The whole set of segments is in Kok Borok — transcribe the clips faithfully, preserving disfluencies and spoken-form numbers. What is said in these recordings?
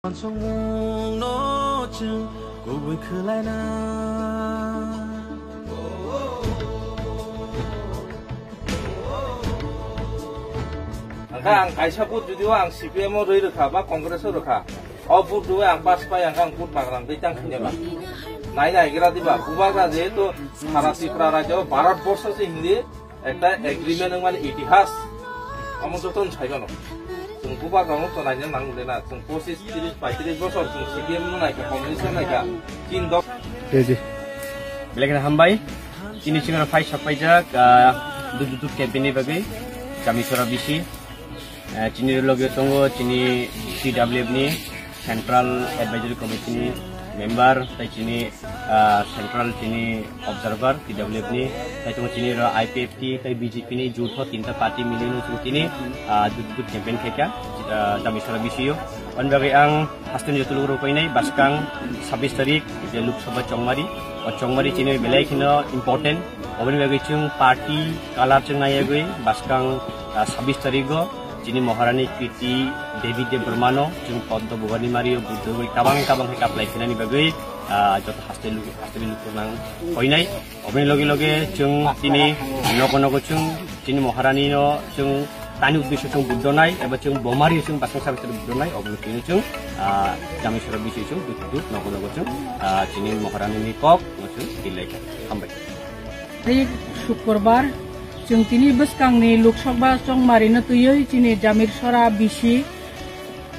Uansukmungno chwng kubui khwlaina. Hwnkhe ang kaisa vote judio ang C P M o rwi rwkha ba Congress o rwkha, o vote rwi ang pass pai, hwnkhe ang vote bagrang twi tang thwinai ba. Nai nai gira diba, bubagra jehetu sara Tripura rajyo, Bharat borsho se hindi ekta agreement wngmani itihas, omo joto no saigano. Chwng bubagrano to naina nang le na, chwng pochis, tris, paitris bosor chwng C P M no naikha, Congress no naikha, tin dok. Ready. Belai kheno hambai. Chini chwngno phai sapaijak, ah, dut dut campaign ni bagwi. Kamisora bisi. Ah, chini loge tongo chini C W F ni Central Advisory Committee ni member, tai chini, ah, Central chini observer T W F ni, tai tongo chini ro I P F T tai B J P ni juto tinta party mili nung chini, ah, dut dut campaign khaikha, ah, Kamisora bisi o. On bagwi ang Hasteni joto lukurok painai, bwskang sabis tarik je Lok Sabha chongmari, o chongmari chini belai kheno important. Oboni bagwi chwng party colour chwng naiwi bwskang, ah, sabis tarik o chini Maharani Kirti Devi Debbarma no chwng Poddo Bhubarni Mari o Buddho guri tabang tabang khe kaplai khinani bagwi, ah, joto hasteni luku, hasteni lukurok nang painai. Oboni loge loge chwng tini nogo nogo chwng chini Maharani no chwng tani uddesyo chwng Buddho nai eba chwng bomari chwng basang sabi sabi Buddho nai, oboni tini chwng, ah, Kamisora bisi chwng dut dut nogo nogo chwng, ah, chini Maharani ni kok no chwng tilai kha. Hambai. Tarik Shukurbar chwng tini bwskangni Lok Sabha chongmari no twiwi chini Kamisora bisi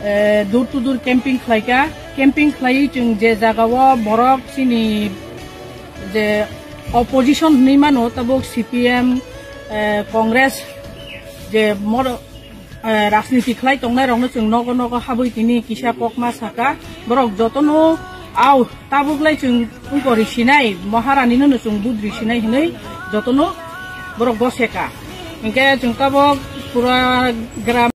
eh, door to door camping khlaikha. Camping khlaiwi chwng je jagao borok chini je opposition hinwi mano, tabuk C P M, eh, Congress je mor-, eh, rajniti khlai tongnai rokno chwng nogo nogo habwi tini kisa kokma saka. Borok jotono au tabuk lai chwng wngkor risinai, Maharani no chwng vote risinai hinwi jotono borok goseka. Hinkhe chwng tabuk pura gram